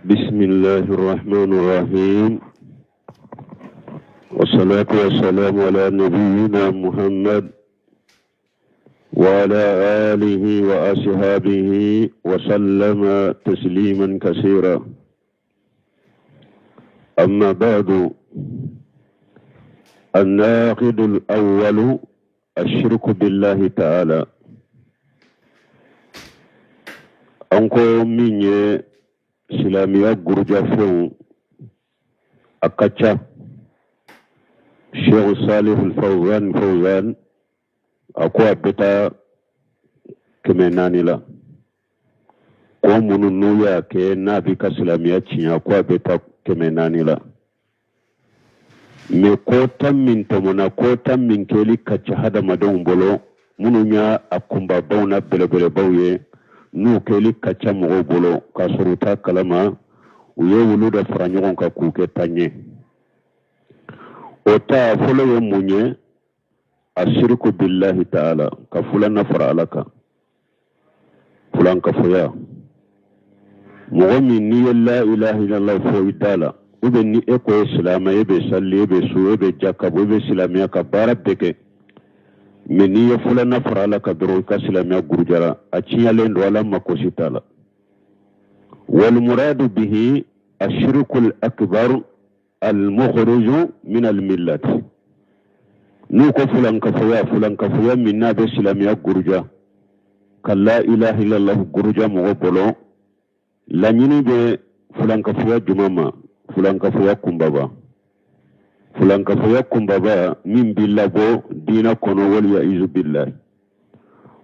بسم الله الرحمن الرحيم والصلاة والسلام على نبينا محمد وعلى آله وأصحابه وسلم تسليما كثيرا أما بعد الناقد الأول الشرك بالله تعالى An ko min ye silamɛya gurujafɛnw a ka ca. Sheikh Salih Fawzan Fawzan a ko a bɛ taa 400 la. Ko minnu n'u y'a kɛ n'a b'i ka silamɛya tiɲɛ, ko a bɛ taa 400 la. Mais ko 10 min tɔmɔna, ko 10 min kɛli ka ca hadamadenw bolo, minnu y'a a kunbabaw n'a belebelebaw ye, n'u kɛli ka ca mɔgɔw bolo k'a sɔrɔ u t'a kalama, u ye olu de fara ɲɔgɔn kan k'u kɛ 10 ye. O ta fɔlɔ ye mun ye? Asiriku billahi taala, ka fulanna fara Ala kan, fulankafoya. Mɔgɔ min n'i ye la ilaha illallah fɔ i da la, ou bien ni e ko ye silamɛ, e bɛ sali, e bɛ sun, e bɛ jaka bɔ, e bɛ silamɛya ka baara bɛɛ kɛ, mais n'i ye fulanna fara Ala kan dɔrɔn, i ka silamɛya gurujara, a tiɲɛlen don, Ala mako si t'a la. Walmuradu bihi ashirikul akbar almukhriju min almillati. N'u ko fulankafoya, fulankafoya min n'a bɛ silamɛya guruja, ka la ilaha illallah guruja mɔgɔ bolo, laɲini bɛ fulankafoya jumɛn ma? Fulankafoya kunbaba, fulankafoya kunbaba min b'i labɔ diinɛ kɔnɔ, waliyaizu billahi.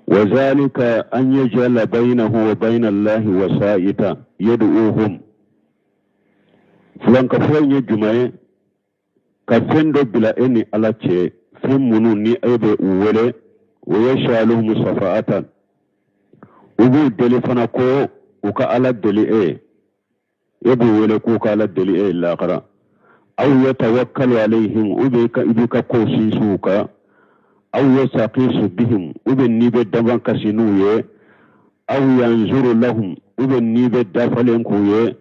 Wa zalika an yajala baynahu wa bayna allahi wasaita yad'uhum. Fulankafoya in ye jumɛn ye? Ka fɛn dɔ bila e ni Ala cɛ, fɛn minnu ni e bɛ u wele, wa yasaluhum safaatan, u b'u deli fana ko u ka Ala deli e ye, e b'u wele k'u ka Ala deli e ye lahara. Aw yatawakkalu alayhim, u bɛ i b'i ka kow sinsin u kan. Aw yastakisu bihim, u bɛ n'i bɛ damakasi n'u ye. Aw yanzuru lahum, u bɛ n'i bɛ dafalen k'u ye.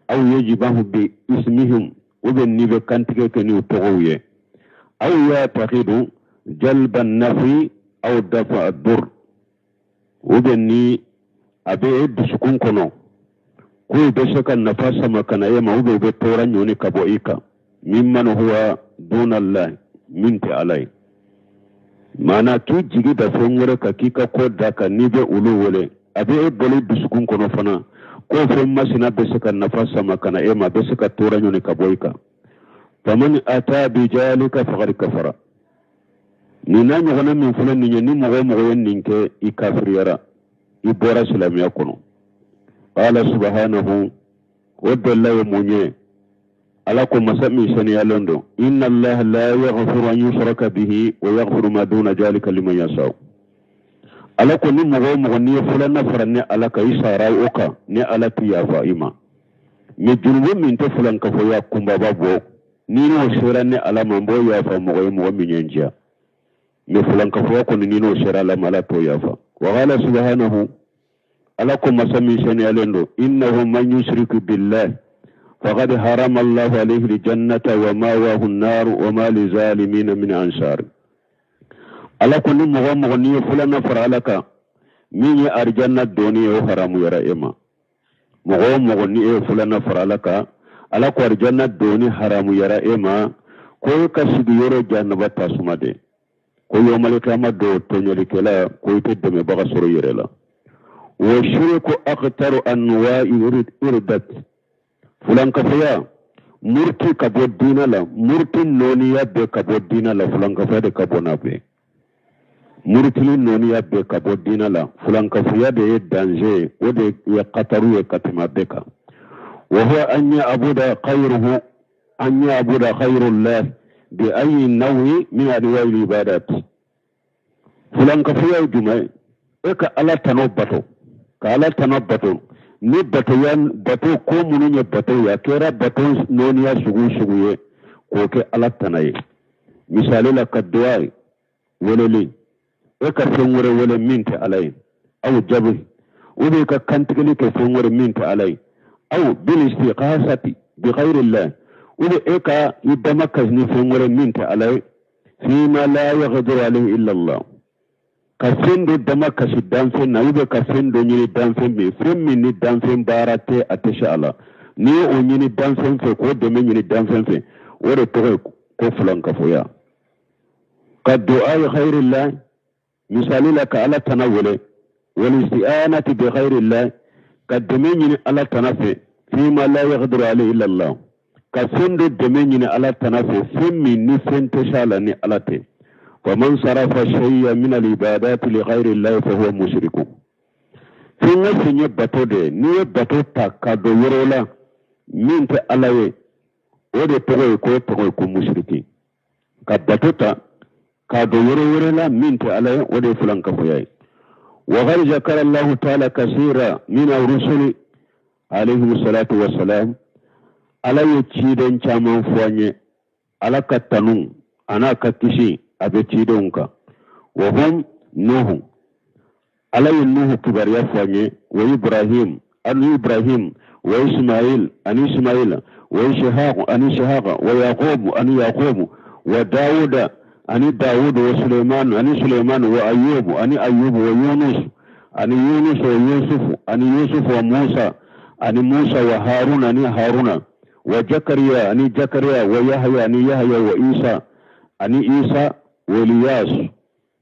Aw yajibahu bi ismihim, u bɛ n'i bɛ kantigɛ kɛ n'u tɔgɔw ye. Aw yatakidu jalba nafi aw dafa dur, u bɛ ni a bɛ e dusukun kɔnɔ k'u bɛ se ka nafa sama ka na e ma, u bɛ u bɛ tɔɔrɔ ɲɔni ka bɔ i kan. Mimman huwa dunallah, min tɛ Ala ye. Maana k'i jigi da fɛn wɛrɛ kan, k'i ka ko da kan, n'i bɛ olu wele, a bɛ e bolo dusukun kɔnɔ fana k'o fɛn masina bɛ se ka nafa sama ka na e ma, a bɛ se ka tɔɔrɔ ɲɔni ka bɔ i kan. Faman ata bijalika faqad kafara. Nin n'a ɲɔgɔnna min filɛ nin ye, ni mɔgɔ o mɔgɔ ye nin kɛ, i kafiriyara, i bɔra silamɛya kɔnɔ. Qala subhanahu, o dalila ye mun ye? Ala ko, masa min saniyalen don, inna allaha la yaghfiru an yushraka bihi wa yaghfiru ma duna jalika liman yasha. Ala ko ni mɔgɔ o mɔgɔ n'i ye fulanna fara ne Ala kan, i sara o kan, ne Ala ti yafa i ma. Mais junubu min tɛ fulankafoya kunbaba bɔ, ni n'o sera ne Ala ma, n b'o yafa mɔgɔ ye, mɔgɔ min ye n diya. Mais fulankafoya kɔni, ni n'o sera Ala ma, Ala t'o yafa. Wa qala subhanahu, Ala ko, masa min saniyalen don, innahu man yushriku billah faqad harama Allahu alayhi aljannata wa mawahu an-nar wa ma lizalimina min ansar. Ala ko ni mɔgɔ o mɔgɔ n'i ye fulanna fara Ala kan, min ye arijanna donni ye, o haramuyara e ma. Mɔgɔ o mɔgɔ ni e ye fulanna fara Ala kan, Ala ko arijanna donni haramuyara e ma, ko e ka sigiyɔrɔ jahanaba tasuma de. Ko yɔmalikiyama don, tɔɲɔlikɛla ko i tɛ dɛmɛbaga sɔrɔ i yɛrɛ la. Wa shiriku aktaru anwa'i irdat. Fulankafoya, muruti ka bɔ diinɛ la, muruti nɔniya bɛɛ ka bɔ diinɛ la, fulankafoya de ka bon n'a bɛɛ. Murutili nɔniya bɛɛ ka bɔ diinɛ la, fulankafoya de ye danger ye, o de ye kataru ye ka tɛmɛ a bɛɛ kan. Wa huwa an ya'buda ghayruhu an ya'buda ghayrullah bi ayi nawi min anwa'il ibadat. Fulankafoya ye jumɛn ye? E ka Ala tana bato, ka Ala tana bato ni batoya, bato ko minnu ye bato ye, a kɛra bato nɔniya sugu sugu ye, k'o kɛ Ala tana ye. Misali la, ka duwa ye weleli, e ka fɛn wɛrɛ wele min tɛ Ala ye, aw jabi, u bɛ ka kantigɛli kɛ fɛn wɛrɛ min tɛ Ala ye. Aw bil istighasati bi ghayrillah, ou bien e ka i damakasi ni fɛn wɛrɛ min tɛ Ala ye, fima la yaqdiru alayhi illa Allah, ka fɛn dɔ damakasi danfɛn na ou bien ka fɛn dɔ ɲini danfɛn min, fɛn min ni danfɛn baara tɛ, a tɛ se a la, n'i ye o ɲini danfɛn fɛ, k'o dɛmɛ ɲini danfɛn fɛ, o de tɔgɔ ye ko filankafoya. Ka du'a ghayrillah, misali la ka Ala tana wele, wal isti'anati bi ghayrillah, ka dɛmɛ ɲini Ala tana fɛ, fima la yaqdiru alayhi illa Allah, ka fɛn dɔ dɛmɛ ɲini Ala tana fɛ, fɛn min ni fɛn tɛ s'a la ni Ala tɛ. Faman sarafa shay'a min al ibadati li ghayri llahi fa huwa mushriku. Fɛn o fɛn ye bato de ye, n'i ye bato ta ka don yɔrɔ la min tɛ Ala ye, o de tɔgɔ ye ko tɔgɔ ye ko musiriki. Ka bato ta k'a don yɔrɔ wɛrɛ la min tɛ Ala ye, o de ye filankafoya ye. Wa qad zakara Allahu taala kasira min rusuli alayhim salatu wasalam. Ala ye ciden caman fɔ an ye, Ala ka tanu a n'a ka kisi a bɛ cidenw kan. Wa hum Nuhu, Ala ye Nuhu kibaruya fɔ an ye, wa Ibrahim ani Ibrahim, wa Ismail ani Ismail, wa Ishaq ani Ishaq, wa Yaqub ani Yaqub, wa Dawuda ani Dawud, wa Suleiman ani Suleiman, wa Ayub ani Ayub, wa Yunus ani Yunus, wa Yusuf ani Yusuf, wa Musa ani Musa, wa Haruna ani Haruna, wa Jakariya ani Jakariya, wa Yahya ani Yahya, wa Isa ani Isa, wa Ilyas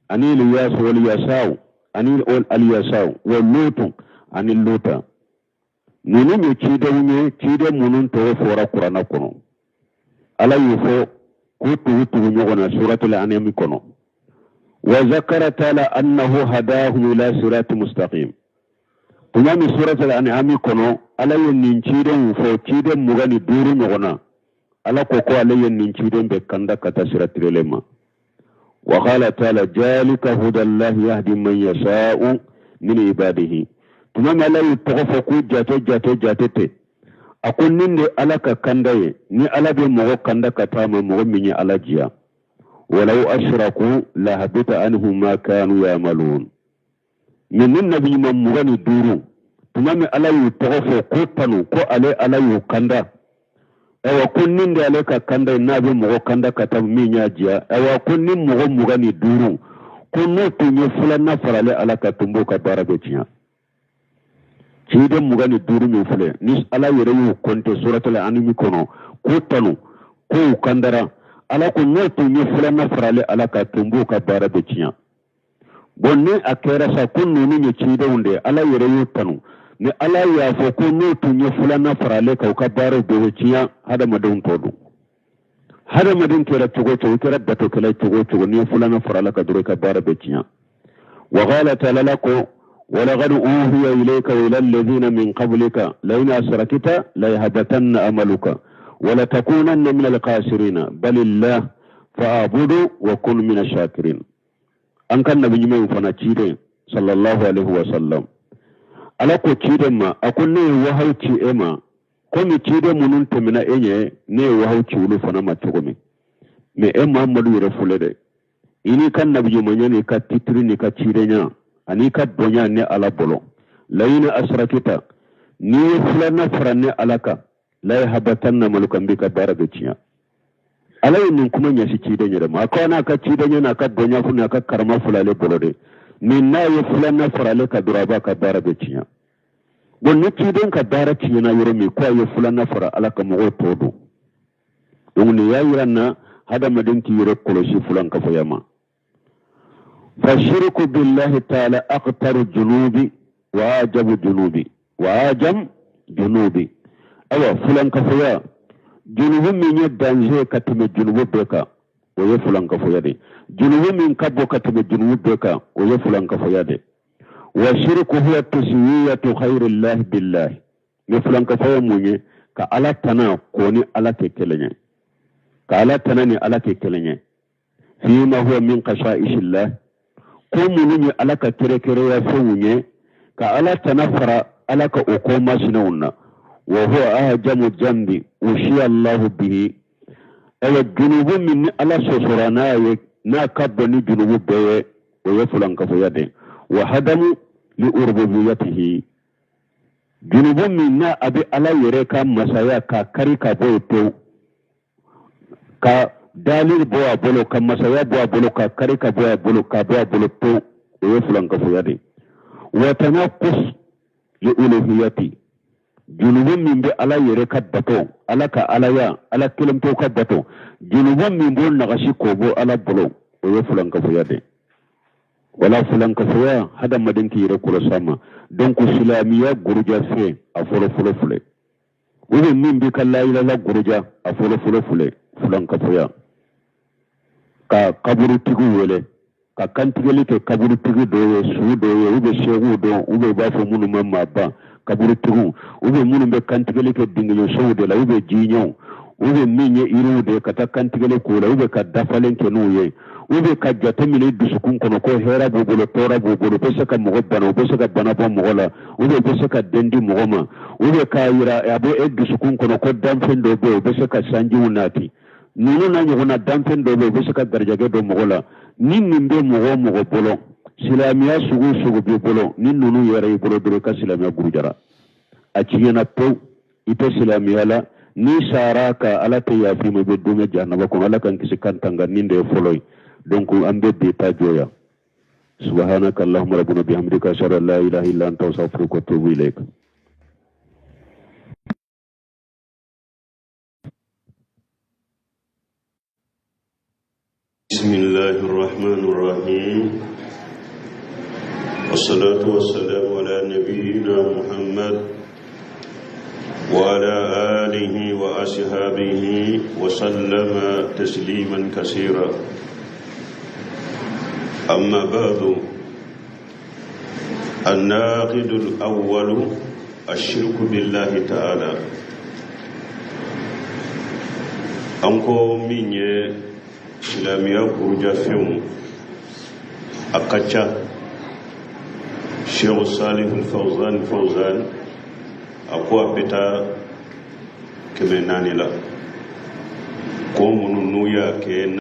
ani Ilyas, wa Alyasaw ani Alyasaw, wa Lutu ani Luta. Ninnu ye cidenw ye, ciden minnu tɔgɔ fɔra Kuranɛ kɔnɔ. Ala y'u fɔ k'u tugu tugu ɲɔgɔn na suratul An'am kɔnɔ. Wa zakara taala annahu hadahum ila sirati mustaqim. Tuma min suratul An'am kɔnɔ, Ala ye nin cidenw fɔ, ciden 25 ɲɔgɔn na. Ala ko ko ale ye nin ciden bɛɛ kanda ka taa sira tilenlen ma. Wa qala taala jalika hudallahi yahdi man yasha'u min ibadihi. Tuma min Ala y'u tɔgɔ fɔ k'u jate jate jate ten, a ko nin de Ala ka kanda ye, ni Ala bɛ mɔgɔ kanda ka taa ma, mɔgɔ min ye Ala diya. Walaw ashraku lahabita anhum ma kanu yamalun. Ninnu nabi ɲuman 25, tuma min Ala y'u tɔgɔ fɔ k'u tanu ko ale Ala y'u kanda, ayiwa ko nin de ale ka kanda ye, n'a bɛ mɔgɔ kanda ka taa min y'a diya. Ayiwa ko ni mɔgɔ 25 ko n'u tun ye filanan fara ale Ala kan, tun b'u ka baara bɛɛ tiɲɛ. Ciden 25 min filɛ ni Ala yɛrɛ y'u kɔnte suratul An'am kɔnɔ k'u tanu k'u kandara, Ala ko n'u tun ye filanan fara ale Ala kan, tun b'u ka baara bɛɛ tiɲɛ. Bon, ni a kɛra sa ko ninnu ye cidenw de ye, Ala yɛrɛ y'u tanu, ni Ala y'a fɔ ko n'u tun ye filanan fara ale kan, u ka baaraw bɛɛ bɛ tiɲɛ, hadamadenw tɔ don. Hadamaden kɛra cogo o cogo, i kɛra batokɛla ye cogo o cogo, n'i ye filanan fara Ala kan dɔrɔn, i ka baara bɛ tiɲɛ. Wa qala ta'ala ko walaqad uhiya ilayka wa ila alladhina min qablika la in asrakta la yahbatanna amaluka wa la takunanna min alkhasirina balillah fa'budu wa kun min ashakirin. An ka nabi ɲuman in fana ciden sallallahu alaihi wa sallam, Ala ko ciden ma, a ko ne ye wahayu ci e ma komi ciden minnu tɛmɛna e ɲɛ, ne ye wahayu ci olu fana ma cogo min. Mais e Muhammadu yɛrɛ filɛ dɛ, i n'i ka nabiɲumanya n'i ka titiri n'i ka cidenya an'i ka bonya ne Ala bolo, layina asrakita, n'i ye filanan fara ne Ala kan, la yahbatanna amaluka, n b'i ka baara bɛɛ tiɲɛ. Ala ye nin kuma ɲɛsin ciden yɛrɛ ma. A ko n'a ka cidenya n'a ka bonya n'a ka karama filɛ ale bolo dɛ, ni n'a ye filanan fara ale kan dɔrɔn, a b'a ka baara bɛɛ tiɲɛ. Bon, ni ciden ka baara tiɲɛna yɔrɔ min, ko a ye filanan fara Ala kan, mɔgɔw tɔ don. Donc nin y'a yira na hadamaden k'i yɛrɛ kɔlɔsi filankafoya ma. Fashiriku billahi taala aktaru junubi wa ajabu junubi wa ajam junubi. Ayiwa, filankafoya junubu min ye danger ka tɛmɛ junubu bɛɛ kan, o ye filankafoya de. Junubu min ka bon ka tɛmɛ junubu bɛɛ kan, o ye filankafoya de. Wa shiriku huwa taswiyatu ghayrillahi billahi. Ni filankafoya mun ye? Ka Ala tana k'o ni Ala kɛ kelen ye, ka Ala tana ni Ala kɛ kelen ye, fima huwa min khasa'ishillah, ko minnu ye Ala ka kɛrɛkɛrɛya fɛnw ye, ka Ala tana fara Ala kan o ko masinaw na. Wa huwa ahjamu jambi ushiya Allahu bihi. Ayiwa, junubu min ni Ala sɔsɔra n'a ye, n'a ka bon ni junubu bɛɛ ye, o ye filankafoya de. Wa hadamu li rububiyatihi. Junubu min n'a a bɛ Ala yɛrɛ ka masaya k'a kari ka bɔ yen pewu, ka dali bɔ a bolo, ka masaya bɔ a bolo, ka kari ka bɔ a bolo, ka bɔ a bolo pewu, o ye filankafoya de ye. Wa tanaqus li uluhiyati, junubu min bɛ Ala yɛrɛ ka bato, Ala ka Alaya, Ala kelen pewu ka bato, junubu min b'o nagasi k'o bɔ Ala bolo, o ye filankafoya de ye. Wala filankafoya, hadamaden k'i yɛrɛ kɔlɔsi a ma. Donc silamɛya gurujafɛn a fɔlɔfɔlɔ filɛ, ou bien min b'i ka layilala guruja a fɔlɔfɔlɔ filɛ, filankafoya. Ka kaburutigiw wele, ka kantigɛli kɛ kaburutigi dɔ ye, su dɔ ye, ou bien seekuw dɔ, ou bien u b'a fɔ minnu ma maaba kaburutigiw, ou bien minnu bɛ kantigɛli kɛ dingɛsow de la, ou bien jiɲɛw, ou bien min ye yiriw de ye, ka taa kantigɛli k'o la, ou bien ka dafalen kɛ n'u ye, ou bien ka jate minɛ i dusukun kɔnɔ ko hɛrɛ b'u bolo, tɔɔrɔ b'u bolo, u bɛ se ka mɔgɔ bana, u bɛ se ka bana bɔ mɔgɔ la, ou bien u bɛ se ka den di mɔgɔ ma, ou bien k'a yira a bɛ e dusukun kɔnɔ ko danfɛn dɔ bɛ yen, u bɛ se ka sanjiw nati. Ninnu n'a ɲɔgɔnna danfɛn dɔ bɛ yen, u bɛ se ka garijɛgɛ don mɔgɔ la. Ni nin bɛ mɔgɔ o mɔgɔ bolo, silamɛya sugu o sugu b'i bolo, ni ninnu yɛrɛ y'i bolo dɔrɔn, i ka silamɛya gurujara, a tiɲɛna pewu, i tɛ silamɛya la. N'i sara ka Ala tɛ yafa i ma, i bɛ don jahanaba kɔnɔ. Ala k'an kisi k'an tanga. Nin de ye fɔlɔ ye. Donc an bɛ bi ta jɔ yan. Subhanaka allahumma rabbana bihamdika, ashhadu an la ilaha illa anta, astaghfiruka wa atubu ilayk. بسم الله الرحمن الرحيم، والصلاة والسلام على نبينا محمد وعلى آله وأصحابه وسلم تسليما كثيرا. أما بعد، الناقد الأول الشرك بالله تعالى. An ko min ye silamɛya burujafɛnw, a ka ca. Sheikh Salih Fawzan Fawzan a ko a bɛ taa 400 la, ko minnu n'u y'a kɛ.